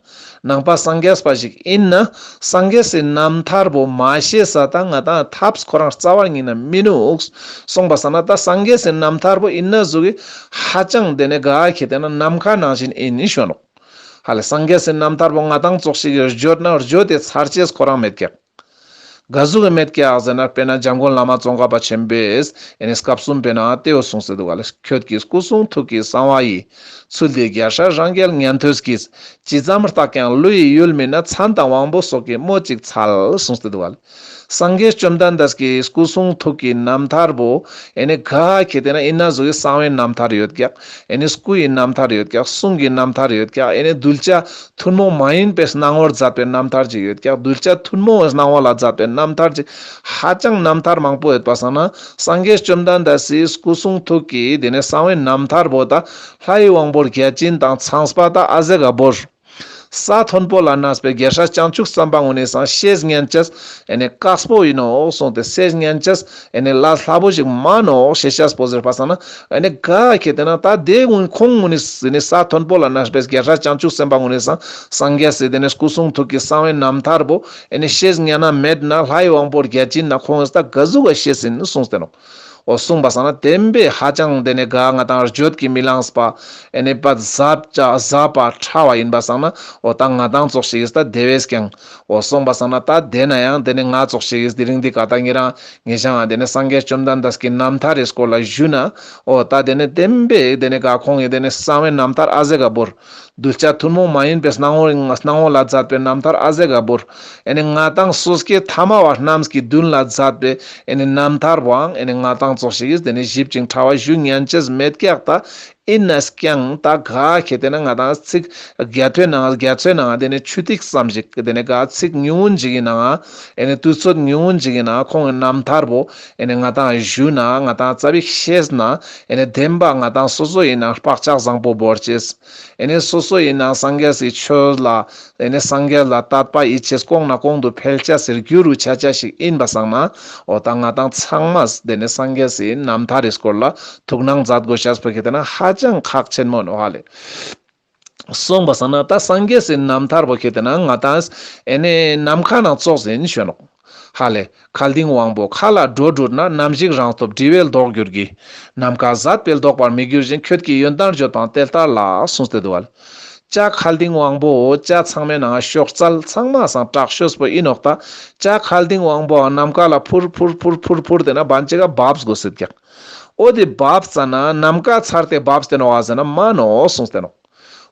ནང་པ་སངས་རྒྱས་པ་ཞིག་ཨིན་ན། སངས་རྒྱས་སི་རྣམ་ཐར་པོ་མ་ཤེས་ས་ད་ང་དང་ཐབས་ཁོ་རང་རྩ་བ་ཉིད་ནས་མི་ནུག། སོང་པ་སང་ན་ད་སངས་རྒྱས་སི་རྣམ་ཐར་པོ་ཨིན་ན་ཟུག་གི་ཧ་ཅང་དེ་ནི་ག་ཁེ་ཏེ་ན་ནམ་མཁའ་ནང་བཞིན་ཨིན་ནི་ཞུ་ནོག། ཧ་ལེ་སངས་རྒྱས་སི་རྣམ་ཐར་པོ་ང་དང་ཙོགས་ཤིག་གི་བརྗོད་ན་བརྗོད་དེ་ཚར་ཅེས་ཁོ་རང་མེད་ཀྱག། ག་ཟུག་གི་མེད་ཀྱག་ཟེར་ན་དཔེར་ན་འཇམ་མགོན་བླ་མ་ཙོང་ཁ་པ་ཆེན་པོས་ཨེ་ནི་སྐབས་གསུམ་པའི་ནང་དེའོ་གསུངས་ཏེ་འདུག་ག་ལེ། ཁྱོད་ཀྱི་སྐུ་གསུང་ཐུགས་ཀྱི་གསང་བ་ཡི། ཚུལ་འདི་རྒྱལ་སྲས་རང་རྒྱལ་ཉན་ཐོས་ཀྱིས། ཇི་ཙམ་བརྟགས་ཀྱང་བློ་ཡི་ཡུལ་མིན་ན། མཚན་དང་དབང་པོ་སོགས་ཀྱིས་སྨོས་ཅི་འཚལ། གསུངས་ཏེ་འདུག་ག་ལེ། སངས་རྒྱས་བཅོམ་ལྡན་འདས་ཀྱི་སྐུ་གསུང་ཐུགས་ཀྱི་རྣམ་ཐར་པོ་ཨེ་ནི་ག་ཁེ་ཏེ་ན་ཨིན་ན་ཟུག་གི་གསང་བའི་རྣམ་ཐར་ཡོད་ཀྱག། ཨེ་ནི་སྐུ་ཡི་རྣམ་ཐར་ཡོད་ཀྱག། གསུང་གི་རྣམ་ཐར་ཡོད་ཀྱག། ཨེ་ནི་གདུལ་བྱ་ཐུན་མོང་མ་ཡིན་པའི་སྣང་ངོར་མཛད་པའི་རྣམ་ཐར་ཅིག་ཡོད་ཀྱག། གདུལ་བྱ་ཐུན་མོང་བའི་སྣང་བ་ལ་མཛད་པའི་རྣམ་ཐར་ཅིག། ཧ་ཅང་རྣམ་ཐར་མང་པོ་ཡོད་པ་སང་ན་སངས་རྒྱས་བཅོམ་ལྡན་འདས་སི་སྐུ་གསུང་ཐུགས་ཀྱི་དེ་ནི་གསང་བའི་རྣམ་ཐར་པོ་ད་ལྷའི་དབང་པོ་བརྒྱ་བྱིན་དང་ཚངས་པ་དང་ཨ་ཟེ་ག་བོར། ས་མཐོན་པོ་ལ་གནས་པའི་རྒྱལ་སྲས་བྱང་ཆུབ་སེམས་དཔའ་ཀུན་ནི་སང་ཤེས་ཉན་ཅེས་ཨེ་ནི་དཀགས་པོ་ཨིན་ནོག་གསུངས་ཏེ་ཤེས་ཉན་ཅེས་ཨེ་ནི་ལས་སླ་པོ་ཞིག་མན་ནོག་ཤེས་ཤེས་པོ་ཟེར་པ་སང་ན་ཨེ་ནི་ག་ཁེ་ཏེ་ན་ད་དེ་ཀུན་ཁོང་ཀུན་ནི་ཨེ་ནི་ས་མཐོན་པོ་ལ་གནས་པའི་རྒྱལ་སྲས་བྱང་ཆུབ་སེམས་དཔའ་ཀུན་ནི་སང་སངས་རྒྱས་སི་དེ་ནི་སྐུ་གསུང་ཐུགས་ཀྱི་གསང་བའི་རྣམ་ཐར་པོ་ཨེ་ནི་ཤེས་ཉན་ན་མེད་ན་ལྷའི་དབང་པོ་བརྒྱ་བྱིན་ན་ཁོང་ངི་ད་ག་ཟུག་ག་ཤེས་ཨིན་གསུངས་ཏེ་ནོག། འོ་གསུངས་པ་སང་ན་བདེན་པའི་ཧ་ཅང་དེ་ནི་ག་ང་དང་བརྗོད་ཀྱིས་མི་ལངས་པ་ཨེ་ནི་པ་ཟབ་ཅ་ཟབ་པ་ཕྲ་བ་ཨིན་པ་སང་ན་འོ་ད་ང་དང་ཙོགས་ཤིག་གིས་ད་དེ་བས་ཀྱང་འོ་གསུངས་པ་སང་ན་ད་དེ་ན་ཡང་དེ་ནི་ང་ཙོགས་ཤིག་གིས་དེ་རིང་འདི་ཀ་ད་ཉེ་རང་ཉེ་ཞང་དེ་ནི་སངས་རྒྱས་བཅོམ་ལྡན་འདས་ཀྱི་རྣམ་ཐར་རི་སྐོར་ལ་ཞུ་ན་འོ་ད་དེ་ནི་བདེན་པའི་དེ་ནི་ག་ཁོང་ངི་དེ་ནི་གསང་བའི་རྣམ་ཐར་ཨ་ཟེ་ག་བོར། གདུལ་བྱ་ཐུན་མོང་མ་ཡིན་པའི་སྣང་ངོ་སྣང་ངོ་ལ་མཛད་པའི་རྣམ་ཐར་ཨ་ཟེ་ག་བོར། ཨེ་ནི་ང་ཏང་སོ་སྐྱེ་ཐ་མ་བ་རྣམས་ཀྱི་མདུན་ལ་མཛད་པའི་ཨེ་ནི་རྣམ་ཐར་བོའང་ཨེ་ནི་ང་ཏང་ཙོགས་ཤིག་གིས་དེ་ནི་ཞིབ་ཅིང་ཕྲ་བ་ཞུ་ཉན་ཅེས་མེད་ཀྱག་ད། ཨིན་ན་ཀྱང་ད་ག་ཁེ་ཏེ་ན་ང་ཏང་ཚིག་རྒྱ་ཐོའི་ནང་རྒྱ་མཚོའི་ནང་དེ་ནི་ཆུ་ཐིགས་ཙམ་ཞིག་དེ་ནི་ག་ཚིག་ཉུང་ངུན་ཞིག་གི་ནང་ཨེ་ནི་དུས་ཚོད་ཉུང་ངུན་ཞིག་གི་ནང་ཁོང་གི་རྣམ་ཐར་བོ་ཨེ་ནི་ང་ཏང་ཞུ་ན་ང་ཏང་ཙ་པིག་ཤེས་ན་ཨེ་ནི་བདེན་པ་ང་ཏང་སོ་སོ་ཡིན་ན་བག་ཆགས་བཟང་པོ་བོར་ཅེས། ཨེ་ནི་སོ་སོ་ཡིན་ན་སངས་རྒྱས་སི་ཆོས་ལ་ཨེ་ནི་སངས་རྒྱས་ལ་དད་པ་ཡིད་ཆེས་གོང་ན་གོང་དུ་འཕེལ་ཅེས་སི་རྒྱུ་རུ་ཆ་ཅེས་ཤིག་ཨིན་པ་སང་ན་འོ་ད་ང་ཏང་ཚང་མས་དེ་ནི་སངས་རྒྱས་སི་རྣམ་ཐར་རི་སྐོར་ལ་ཐུགས་སྣང་མཛད་དགོས་ཤེས་པོ་ཁེ་ཏེ་ན་ཧ་ཅང་ཁག་ཆེན་མོ་ནོག་ཧ་ལེ། སོང་པ་སང་ན་ད་སངས་རྒྱས་སི་རྣམ་ཐར་པོ་ཁེ་ཏེ་ན་ང་ཏང་ཨེ་ནི་ནམ་མཁའ་ནང་ཙོགས་ཟིན་ཞུ་ནོག་ཧ་ལེ། མཁའ་ལྡིང་དབང་པོ་མཁའ་ལ་འགྲོ་འགྲུལ་ན། ནམ་ཞིག་རང་སྟོབས་འབྲི་བའི་ལྡོག་འགྱུར་གྱིས། ནམ་མཁའ་ཟད་པའི་ལྡོག་པར་མི་འགྱུར་ཞིང་། ཁྱོད་ཀྱི་ཡོན་ཏན་བརྗོད་པའང་དེ་ལྟར་ལགས། གསུངས་ཏེ་འདུག་ལེ། ལྕགས་མཁའ་ལྡིང་དབང་པོ་ལྕགས་ཚང་མའི་ནང་གཤོག་རྩལ་ཚང་མ་སང་དྲག་ཤོས་པོ་ཨིན་ནོག་ད། ལྕགས་མཁའ་ལྡིང་དབང་པོའང་ནམ་མཁའ་ལ་འཕུར་འཕུར་འཕུར་འཕུར་འཕུར་ཏེ་ན་བན་ཅིག་ག་བབས་དགོས་སེད་ཀྱག་འོ་དེ་བབས་ཙ་ན་ནམ་མཁའ་ཚར་ཏེ་བབས་ཏེ་ནོག་ཨ་ཟེར་ན་མ་ནོག་གསུངས་ཏེ་ནོག་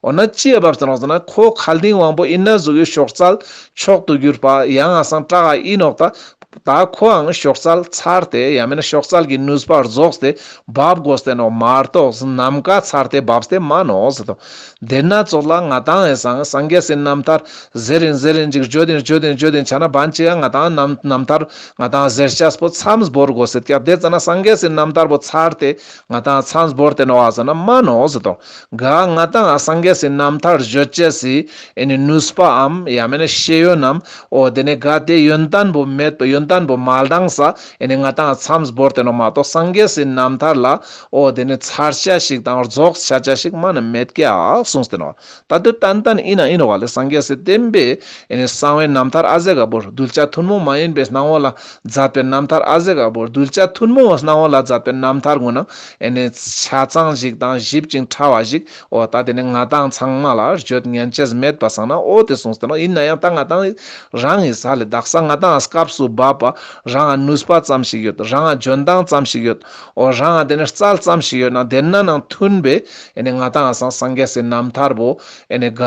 འོ་ན་ཅི་ཡ་བབས་ཏེ་ནོག་ཟེར་ན་ཁོ་མཁའ་ལྡིང་དབང་པོ་ཨིན་ན་ཟུག་གི་གཤོག་རྩལ་མཆོག་ཏུ་གྱུར་པ་ཡང་ང་སང་དྲག་ག་ཨིན་ནོག་ད། ད་ཁོའང་གཤོག་རྩལ་ཚར་ཏེ་ཡང་མེན་ན་གཤོག་རྩལ་གྱི་ནུས་པ་རྫོགས་ཏེ་བབས་དགོས་ཏེ་ནོག་མ་གཏོགས་ནམ་མཁའ་ཚར་ཏེ་བབས་ཏེ་མ་ནོག་ཟེར་དོ། དེ་ན་ཙོགས་ལ་ང་ཏང་ཨེ་སང་སངས་རྒྱས་སི་རྣམ་ཐར་ཟེར་རིན་ཟེར་རིན་ཅིག་བརྗོད་དིན་བརྗོད་དིན་བརྗོད་དིན་ཆ་ན་བན་ཅིག་ག་ང་ཏང་རྣམ་རྣམ་ཐར་ང་ཏང་ཟེར་ཅེས་པོ་མཚམས་བོར་དགོས་སེད་ཀྱག་དེ་ཙ་ན་སངས་རྒྱས་སི་རྣམ་ཐར་པོ་ཚར་ཏེ་ང་ཏང་མཚམས་བོར་ཏེ་ནོག་ཨ་ཟེར་ན་མ་ནོག་ཟེར་དོ། ག་ང་ཏང་སངས་རྒྱས་སི་རྣམ་ཐར་བརྗོད་ཅེས་སི་ཨེ་ནི་ནུས་པའམ་ཡང་མེན་ན་ཤེས་ཡོན་ནམ་འོ་དེ་ནི་ག་དེ་ཡོན་ཏན་པོ་མེད་པ་ཡོན་ཏན་པོ་མ་ལྡང་ས་ཨེ་ནི་ང་ཏང་མཚམས་བོར་ཏེ་ནོག་མ་གཏོགས་སངས་རྒྱས་སི་རྣམ་ཐར་ལ་འོ་དེ་ནི་ཚར་ཅེས་ཤིག་དང་རྫོགས་ཆ་ཅེས་ཤིག་མ་ནི་མེད་ཀྱག་གསུངས་ཏེ་ནོག་ད་དུ་ཏན་ཏན་ཨིན་ན་ཨིན་ནོག་ལེ། སངས་རྒྱས་སི་བསྟན་པའི་ཨེ་ནི་གསང་བའི་རྣམ་ཐར་ཨ་ཟེ་ག་བོར་གདུལ་བྱ་ཐུན་མོང་མ་ཡིན་པའི་སྣང་ངོ་ལ་མཛད་པའི་རྣམ་ཐར་ཨ་ཟེ་ག་བོར་གདུལ་བྱ་ཐུན་མོང་བ་སྣང་ངོ་ལ་མཛད་པའི་རྣམ་ཐར་ངོ་ན་ཨེ་ནི་ཆ་ཚང་ཞིག་དང་ཞིབ་ཅིང་ཕྲ་བ་ཞིག་འོ་ད་དེ་ནི་ང་ཏང་ཚང་མ་ལ་བརྗོད་ཉན་ཅེས་མེད་པ་སང་ན་འོ་དེ་གསུངས་ཏེ་ནོག་ཨིན་ན་ཡང་ད་ང་ཏང་རང་ཨིན་ས་ལེ། དག་ས་ང་ཏང་སྐབས་སུ་བབ་པ་རང་ནུས་པ་ཙམ་ཞིག་ཡོད། རང་འཇོན་ཐང་ཙམ་ཞིག་ཡོད། འོ་རང་དེ་ནི་རྩལ་ཙམ་ཞིག་ཡོད་ན་དེ་ན་ནང་མཐུན་པའི་ཨེ་ནི་ང་ཏང་སང་སངས་རྒྱས་སི་རྣམ་ཐར་པོ་ཨེ་ནི་ག་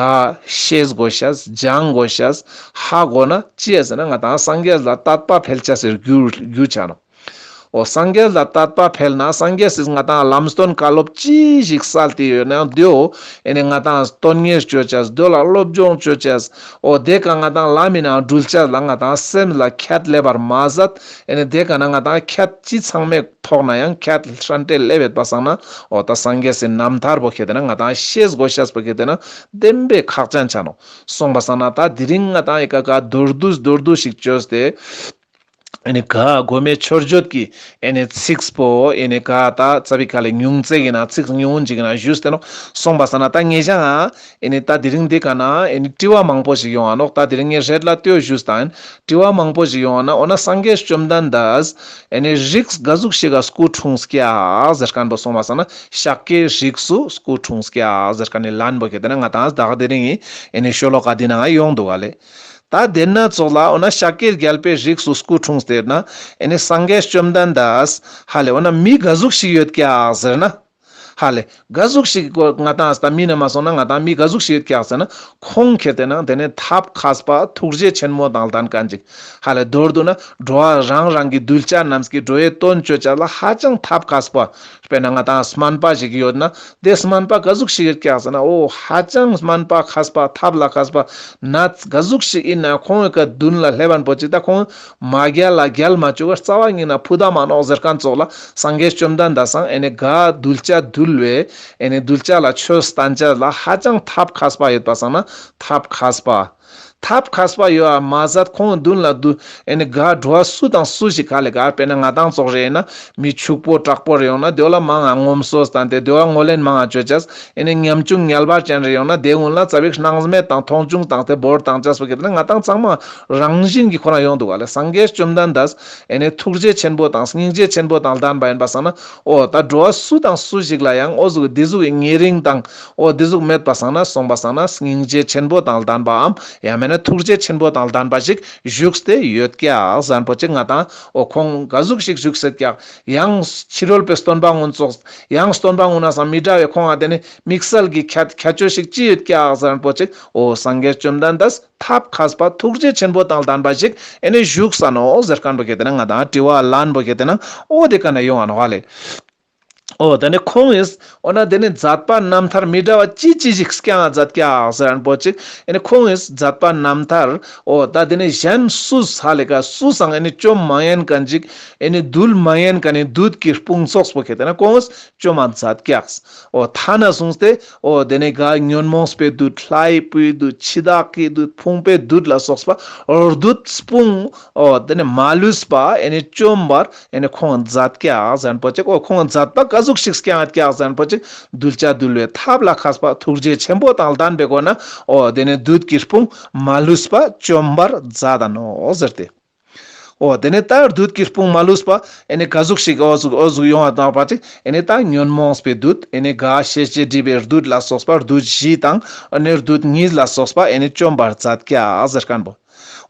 ཤེས་དགོས་ཤེས་སྦྱང་དགོས་ཤེས་ཧ་གོ་ན་ཅི་ཡ་ཟེར་ན་ང་ཏང་སངས་རྒྱས་ལ་དད་པ་འཕེལ་ཅེས་སི་རྒྱུ་རྒྱུ་ཆ་ནོག་འོ་སངས་རྒྱས་ལ་དད་པ་འཕེལ་ན་སངས་རྒྱས་སི་ང་ཏང་ལམ་སྟོན་བཀའ་སློབ་ཅི་ཞིག་སལ་ཏེ་ཡོད་ན་དེའོ་ཨེ་ནི་ང་ཏང་དོན་གཉེར་ཅོ་ཅེས་དེ་ལ་སློབ་སྦྱོང་ཅོ་ཅེས་འོ་དེ་ཀ་ང་ཏང་ལམ་མི་ནང་འགྲུལ་ཅེས་ལ་ང་ཏང་སེམས་ལ་ཁྱད་ལེབ་པར་མ་ཟད་ཨེ་ནི་དེ་ཀ་ན་ང་ཏང་ཁྱད་ཅི་ཚང་མའི་ཐོག་ན་ཡང་ཁྱད་ཧྲན་ཏེ་ལེབ་ཡོད་པ་སང་ན་འོ་ད་སངས་རྒྱས་སི་རྣམ་ཐར་པོ་ཁེ་ཏེ་ན་ང་ཏང་ཤེས་དགོས་ཤེས་པོ་ཁེ་ཏེ་ན་བདེན་པའི་ཁག་ཅན་ཆ་ནོག་སོང་པ་སང་ན་ད་དེ་རིང་ང་ཏང་ཨི་ཀ་ཀ་མདོར་བསྡུས་མདོར་བསྡུས་ཤིག་བཅོས་ཏེ་ཨེ་ནི་ག་གོ་མའི་མཆོད་བརྗོད་ཀྱི་ཨེ་ནི་ཚིགས་པོ་ཨེ་ནི་ག་ད་ཙ་པིག་ག་ལེ་ཉུང་ཙེ་གི་ན་ཚིགས་ཉུང་ངུན་ཅིག་གི་ན་ཞུས་ཏེ་ནོག་སོང་པ་སང་ན་ད་ངེ་ཞང་ཨེ་ནི་ད་དེ་རིང་འདི་ཀ་ན་ཨེ་ནི་དྲི་བ་མང་པོ་ཞིག་ཡོང་ང་ནོག་ད་དེ་རིང་ངས་རེད་ལ་ལྟོས་ཞུས་ཏང་ཨིན། དྲི་བ་མང་པོ་ཞིག་ཡོང་ང་ན་འོ་ན་སངས་རྒྱས་བཅོམ་ལྡན་འདས་ཨེ་ནི་རིགས་ག་ཟུག་ཞིག་ག་སྐུ་འཁྲུངས་ཀྱག་ཟེར་མཁན་པོ་སོང་པ་སང་ན་ཤཱཀྱའི་རིགས་སུ་སྐུ་འཁྲུངས་ཀྱག་ཟེར་མཁན་ནི་ལན་པོ་ཁེ་ཏེ་ན་ང་ཏང་ད་དེ་རིང་ཨེ་ནི་ཤོ་ལོ་ཀ་འདི་ནང་ཡོང་འདུག་ག་ལེ། ད་དེ་ན་ཙོགས་ལ་འོ་ན་ཤཱཀྱའི་རྒྱལ་པོའི་རིགས་སུ་སྐུ་འཁྲུངས་ཏེ་ན་ཨེ་ནི་སངས་རྒྱས་བཅོམ་ལྡན་འདས་ཧ་ལེ་འོ་ན་མི་ག་ཟུག་ཞིག་ཡོད་ཀྱག་ཟེར་ན། ཧ་ལེ། ག་ཟུག་ཞིག་གོ་ང་ཏང་ད་མི་ན་མ་སོང་ན་ང་ཏང་མི་ག་ཟུག་ཞིག་ཡོད་ཀྱག་ཟེར་ན། ཁོང་ཁེ་ཏེ་ན་དེ་ནི་ཐབས་མཁས་པ་ཐུགས་རྗེ་ཆེན་མོ་དང་ལྡན་མཁན་ཅིག་ཧ་ལེ་མདོར་བསྡུ་ན་འགྲོ་བ་རང་རང་གི་གདུལ་བྱ་རྣམས་ཀྱི་འགྲོ་བའི་དོན་བཅོ་བྱ་ལ་ཧ་ཅང་ཐབས་མཁས་པ། དཔེར་ན་ང་ཏང་སྨན་པ་ཞིག་ཡོད་ན་དེ་སྨན་པ་ག་ཟུག་ཞིག་ཡོད་ཀྱག་ཟེར་ན། འོ་ཧ་ཅང་སྨན་པ་མཁས་པ་ཐབས་ལ་མཁས་པ་ན་ག་ཟུག་ཞིག་ཡིན་ན་ཁོང་གི་མདུན་ལ་སླེབས་པ་པོ་ཅིག་ད་ཁོང་མ་རྒྱལ་ལ་རྒྱལ་མ་བཅུག་ག་རྩ་བ་ཉིད་ན་ཕུ་ད་མ་ནོག་ཟེར་མཁན་ཙོགས་ལ་སངས་རྒྱས་བཅོམ་ལྡན་འདས་སང་ཨེ་ནི་ག་གདུལ་བྱ་འདུལ་བའི་ཨེ་ནི་གདུལ་བྱ་ལ་ཆོས་བསྟན་བྱ་ལ་ཧ་ཅང་ཐབས་མཁས་པ་ཡོད་པ་སང་ན་ཐབས་མཁས་པ། ཐབས་མཁས་པ་ཡོད་པ་མ་ཟད་ཁོང་མདུན་ལ་འདུ་ཨེ་ནི་ག་འགྲོ་བ་སུ་དང་སུ་ཞིག་ག་ལེ་ག་དཔེར་ན་ང་ཏང་ཙོགས་རེ་ཡིན་ན་མི་ཕྱུག་པོ་དྲག་པོ་རེ་ཡོང་ན་དེ་བོ་ལ་མང་ང་ངོམ་སོ་བསྟན་ཏེ་དེ་བོ་ལ་ངོས་ལེན་མང་ང་བཅོ་བྱས། ཨེ་ནི་ཉམ་ཆུང་ངལ་བ་ཅན་རེ་ཡོང་ན་དེ་ཀུན་ལ་ཙ་པིག་སྣང་མེད་དང་མཐོང་ཆུང་བཏང་སྟེ་བོར་བཏང་བྱས་པ་གི་དེ་ན་ང་ཏང་ཚང་མ་རང་བཞིན་གྱི་ཁོ་རང་ཡོང་འདུག་ག་ལེ། སངས་རྒྱས་བཅོམ་ལྡན་འདས་ཨེ་ནི་ཐུགས་རྗེ་ཆེན་པོ་དང་སྙིང་རྗེ་ཆེན་པོ་དང་ལྡན་པ་ཡིན་པ་སང་ན་འོ་ད་འགྲོ་བ་སུ་དང་སུ་ཞིག་ལ་ཡང་འོ་ཟུག་འདི་ཟུག་གི་ཉེ་རིང་དང་འོ་འདི་ཟུག་མེད་པ་སང་ན་སོང་པ་སང་ན་སྙིང་རྗེ་ཆེན་པོ་དང་ལྡན་པའམ་ཡང་ ཡང་ན་ཐུགས་རྗེ་ཆེན་པོ་དང་ལྡན་པ་ཞིག་བཞུགས་ཏེ་ཡོད་ཀྱག་ཟེར་ཁན་པོ་ཅིག་ང་དང་འོ་ཁོང་ག་ཟུག་ཞིག་བཞུགས་སེད་ཀྱག། ཡང་ཕྱི་རོལ་པའི་སྟོན་པ་ཀུན་ཙོགས་ཡང་སྟོན་པ་ཀུན་ན་སང་མི་འདྲ་བའི་ཁོང་ང་དེ་ནི་དམིགས་བསལ་གྱི་ཁྱད་ཁྱད་ཆོས་ཤིག་ཅི་ཡོད་ཀྱག་ཟེར་ཁན་པོ་ཅིག་འོ་སངས་རྒྱས་བཅོམ་ལྡན་འདས་ཐབས་མཁས་པ་ཐུགས་རྗེ་ཆེན་པོ་དང་ལྡན་པ་ཞིག་ཨེ་ནི་བཞུགས་ས་ནོག་ཟེར་ཁན་པོ་གེ་དེ་ན་ང་དང་དྲི་བ་ལན་པོ་གེ་དེ་ན་འོ་དེ་ཀ་ན་ཡོང་ང་ནོག་ཧ་ལེ། འོ་དེ་ནི་ཁོང་ངིས་འོ་ན་དེ་ནི་མཛད་པ་རྣམ་ཐར་མི་འདྲ་བ་ཅི་ཅི་ཞིག་བསྐྱངས་མཛད་ཀྱག་ཟེར་ཁན་པོ་ཅིག་ཨེ་ནི་ཁོང་ངིས་མཛད་པ་རྣམ་ཐར་འོ་ད་དེ་ནི་གཞན་སུས་ཧ་ལེ་ཀ་སུས་སང་ཨེ་ནི་བཅོམ་མ་ཉན་ཁན་ཅིག་ཨེ་ནི་འདུལ་མ་ཉན་ཁན་ནི་བདུད་ཀྱི་དཔུང་ཚོགས་པོ་གེ་དེ་ན་ཁོང་ངིས་བཅོམ་མ་མཛད་ཀྱག། འོ་ཐ་ན་གསུངས་ཏེ་འོ་དེ་ནི་ག་ཉོན་མོངས་པའི་བདུད་ལྷའི་བུའི་བདུད་འཆི་བདག་གི་བདུད་ཕུང་པོའི་བདུད་ལ་སོགས་པ་འོ་བདུད་དཔུང་འོ་དེ་ནི་མ་ལུས་པ་ཨེ་ནི་བཅོམ་པར་ཨེ་ནི་ཁོང་མཛད་ཀྱག་ཟེར་ཁན་པོ་ཅིག་འོ་ཁོང་མཛད་པ་ག་ཟུག་ཞིག་བསྐྱངས་ཀྱག་ཟེར་ཁན་པོ་ཅིག་གདུལ་བྱ་འདུལ་བའི་ཐབས་ལ་མཁས་པ་ཐུགས་རྗེ་ཆེན་པོ་དང་ལྡན་པའི་སྒོ་ན་འོ་དེ་ནི་བདུད་ཀྱི་དཔུང་མ་ལུས་པ་བཅོམ་པར་མཛད་ད་ནོག་ཟེར་ཏེ། འོ་དེ་ནི་ད་བདུད་ཀྱི་དཔུང་མ་ལུས་པ་ཨེ་ནི་ག་ཟུག་ཞིག་འོ་ཟུག་འོ་ཟུག་ཡོང་བ་དང་པ་ཅིག་ཨེ་ནི་ད་ཉོན་མོངས་པའི་བདུད་ཨེ་ནི་ག་ཤེས་བྱའི་སྒྲིབ་པའི་བདུད་ལ་སོགས་པ་བདུད་བཞི་དང་ཨེ་ནི་བདུད་གཉིས་ལ་སོགས་པ་ཨེ་ནི་བཅོམ་པར་མཛད་ཀྱག་ཟེར་ཁན་པོ།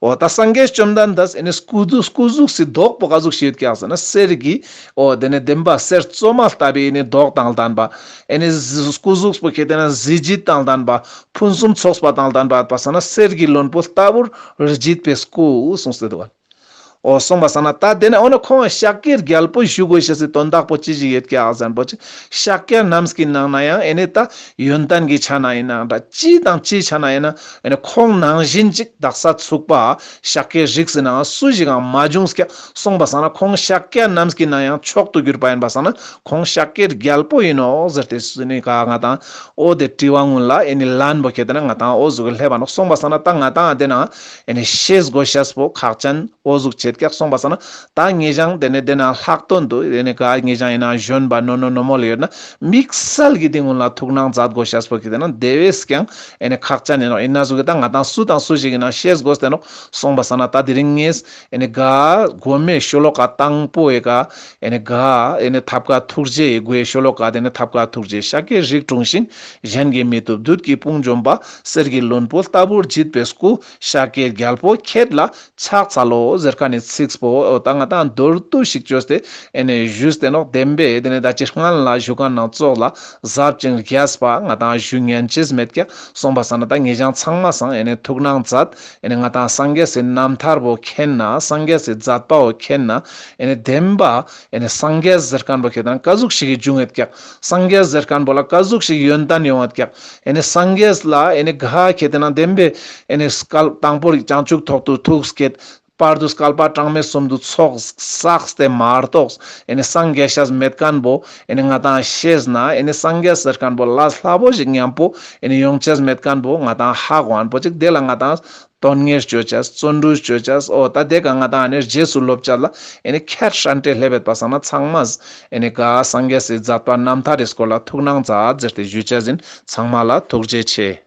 འོ་ད་སངས་རྒྱས་བཅོམ་ལྡན་འདས་ཨེ་ནི་སྐུ་གཟུགས་སྐུ་གཟུགས་སི་མདོག་པོ་ག་ཟུག་ཞིག་ཡོད་ཀྱག་ཟེར་ན་གསེར་གྱི་འོ་དེ་ནི་བདེན་པ་གསེར་བཙོ་མ་ལྟ་བུའི་ཨེ་ནི་མདོག་དང་ལྡན་པ། ཨེ་ནི་གཟི་སྐུ་གཟུགས་པོ་གེ་དེ་ན་གཟི་བརྗིད་དང་ལྡན་པ། ཕུན་སུམ་ཚོགས་པ་དང་ལྡན་པ་ཡོད་པ་སང་ན་གསེར་གྱི་ལྷུན་པོ་ལྟ་བུར་བརྗིད་པའི་སྐུ་གསུངས་ཏེ་འདུག་པ། འོ་གསུངས་པ་སང་ན་ད་དེ་ནི་འོ་ན་ཁོང་ཤཱཀྱའི་རྒྱལ་པོ་བཞུགས་དགོས་ཤེས་སི་དོན་དག་པོ་ཅི་ཞིག་ཡོད་ཀྱག་ཟེར་ཁན་པོ་ཅིག་ཤཱཀྱ་རྣམས་ཀྱི་ནང་ན་ཡང་ཨེ་ནི་ད་ཡོན་ཏན་གྱི་ཆ་ན་ཡིན་ན་འདྲ་ཅི་དང་ཅིའི་ཆ་ན་ཡིན་ན་ཨེ་ནི་ཁོང་ནང་བཞིན་ཅིག་དག་ས་ཚུགས་པ་ཤཱཀྱའི་རིགས་སི་ནང་སུ་ཞིག་ཡང་མ་བྱུང་ཀྱག་གསུངས་པ་སང་ན་ཁོང་ཤཱཀྱ་རྣམས་ཀྱི་ནང་ཡང་མཆོག་ཏུ་གྱུར་པ་ཡིན་པ་སང་ན་ཁོང་ཤཱཀྱའི་རྒྱལ་པོ་ཡིན་ནོག་ཟེར་ཏེ་སུ་ནི་ག་ང་དང་འོ་དེ་དྲི་བ་ཀུན་ལ་ཨེ་ནི་ལན་པོ་གེ་དེ་ན་ང་དང་འོ་ཟུག་གི་ལྷེབ་བ་ནོག་གསུངས་པ་སང་ན་ད་ང་དང་དེ་ན་ཨེ་ནི་ཤེས་དགོས་ཤེས་པོ་ཁག་ཅན་འོ་ཟུག་ཆེད་ཀྱག་གསུངས་པ་སང་ན་ད་ངེ་ཞང་དེ་ནི་དེ་ན་ལྷག་དོན་དུ་དེ་ནི་ག་ངེ་ཞང་ཡིན་ན་གཞོན་པ་ནོ་ནོ་ནོ་མོ་ལ་ཡོད་ན་དམིགས་བསལ་གྱི་དེ་ཀུན་ལ་ཐུགས་སྣང་མཛད་དགོས་ཤེས་པོ་གེ་དེ་ན་དེ་བས་ཀྱང་ཨེ་ནི་ཁག་ཅན་ཡིན་ནོག་ཡིན་ན་ཟུག་གི་ད་ང་དང་སུ་དང་སུ་ཞིག་ཡིན་ན་ཤེས་དགོས་ཏེ་ནོག་གསུངས་པ་སང་ན་ད་དེ་རིང་ངས་ཨེ་ནི་ག་གོ་མའི་ཤོ་ལོ་ཀ་དང་པོ་ཡི་ག་ཨེ་ནི་ག་ཨེ་ནི་ཐབས་མཁས་ཐུགས་རྗེ་ཡི་གོའི་ཤོ་ལོ་ཀ་དེ་ནི་ཐབས་མཁས་ཐུགས་རྗེ་ཤཱཀྱའི་རིགས་འཁྲུངས་ཤིང་གཞན་གྱིས་མི་ཐུབ་བདུད་ཀྱི་དཔུང་འཇོམས་པ་གསེར་གྱི་ལྷུན་པོ་ལྟ་བུར་བརྗིད་པའི་སྐུ་ཤཱཀྱའི་རྒྱལ་པོ་ཁྱེད་ལ་ཕྱག་འཚལ་ལོ་ཟེར་ཁན་ནི་ཚིགས་པོ་ད་ང་དང་མདོར་བསྡུས་ཤིག་བཅོས་ཏེ་ཨེ་ནི་ཞུས་ཏེ་ནོག་བདེན་པས་དེ་ནི་ད་ཅི་སྔན་ལ་ཞུ་ཁན་ནང་ཙོགས་ལ་ཟབ་ཅིང་རྒྱས་པ་ང་དང་ཞུ་ཉན་ཅེས་མེད་ཀྱག་གསུངས་པ་སང་ན་ད་ངེ་ཞང་ཚང་མ་སང་ཨེ་ནི་ཐུགས་སྣང་མཛད། ཨེ་ནི་ང་དང་སངས་རྒྱས་སི་རྣམ་ཐར་བོ་མཁྱེན་ན་སངས་རྒྱས་སི་མཛད་པ་བོ་མཁྱེན་ན་ཨེ་ནི་བདེན་པ་ཨེ་ནི་སངས་རྒྱས་ཟེར་ཁན་པོ་གེ་དེ་ན་ག་ཟུག་ཞིག་གི་འབྱུང་ཡོད་ཀྱག་སངས་རྒྱས་ཟེར་ཁན་པོ་ལ་ག་ཟུག་ཞིག་ཡོན་ཏན་ཡོང་ཡོད་ཀྱག་ཨེ་ནི་སངས་རྒྱས་ལ་ཨེ་ནི་ག་གེ་དེ་ན་བདེན་པས་ཨེ་ནི་སྐལ་དང་པོར་བྱང་ཆུབ་ཐོག་ཏུ་ཐུགས་བསྐྱེད། བར་དུ་བསྐལ་པ་གྲངས་མེད་གསུམ་དུ་ཚོགས་བསགས་ཏེ་མ་གཏོགས་ཨེ་ནི་སངས་རྒྱས་ཤེས་མེད་ཁན་པོ་ཨེ་ནི་ང་དང་ཤེས་ན་ཨེ་ནི་སངས་རྒྱས་ཟེར་ཁན་པོ་ལ་སླ་པོ་ཞིག་མཉམ་པོ་ཨེ་ནི་ཡོང་ཅེས་མེད་ཁན་པོ་ང་དང་ཧ་གོ་ཁན་པོ་ཅིག་དེ་ལ་ང་དང་དོན་གཉེར་བཅོ་ཅེས་བརྩོན་འགྲུས་བཅོ་ཅེས་འོ་ད་དེ་ཀ་ང་དང་ཨེ་ནི་རྗེས་སུ་སློབ་ཅེས་ལ་ཨེ་ནི་ཁྱད་ཧྲན་ཏེ་ལྷེབ་བེད་པ་སང་ན་ཚང་མས་ཨེ་ནི་ག་སངས་རྒྱས་སི་མཛད་པ་རྣམ་ཐར་རི་སྐོར་ལ་ཐུགས་སྣང་མཛད་ཟེར་ཏེ་ཞུ་ཅེས་ཡིན། ཚང་མ་ལ་ཐུགས་རྗེ་ཆེ།